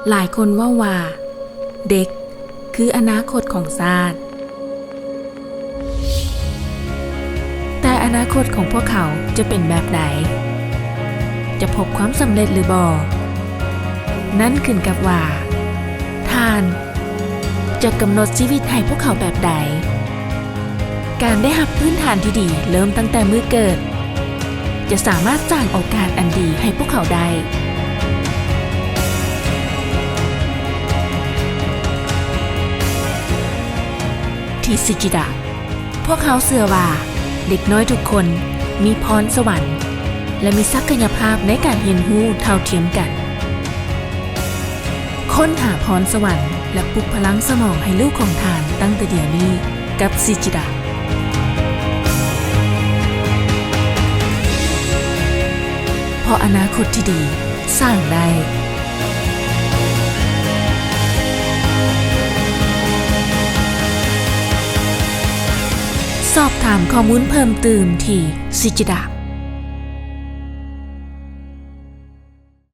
ຫຼາຍຄົນເວົ້າວ່າ ເດັກຄືອະນາຄົດຂອງຊາດ. ແຕ່ອະນາຄົດຂອງພວກເຂົາຈະເປັນແບບໃດ? ຈະພົບຄວາມສຳເລັດຫຼືບໍ່? ນັ້ນຂຶ້ນກັບວ່າ ທ່ານຈະກຳນົດຊີວິດໃຫ້ພວກເຂົາແບບໃດ? ການໄດ້ຮັບພື້ນຖານທີ່ດີເລີ່ມຕັ້ງແຕ່ມື້ເກີດ ຈະສາມາດສ້າງໂອກາດອັນດີໃຫ້ພວກເຂົາໄດ້. ທີ່ Sichida ພວກເຮົາເຊື່ອວ່າເດັກນ້ອຍທຸກຄົນມີພອນສະຫວັນ ແລະ ມີສັກກະຍະພາບໃນການຮຽນຮູ້ເທົ່າທຽມກັນ. ຄົ້ນຫາພອນສະຫວັນ ແລະ ປຸກພະລັງສະໝອງໃຫ້ລູກຂອງທ່ານຕັ້ງແຕ່ດຽວນີ້ກັບ Sichida. ເພາະອະນາຄົດທີ່ດີສ້າງໄດ້. ສອບຖາມຂໍ້ມູນເພີ່ມຕື່ມທີ່ Sichida.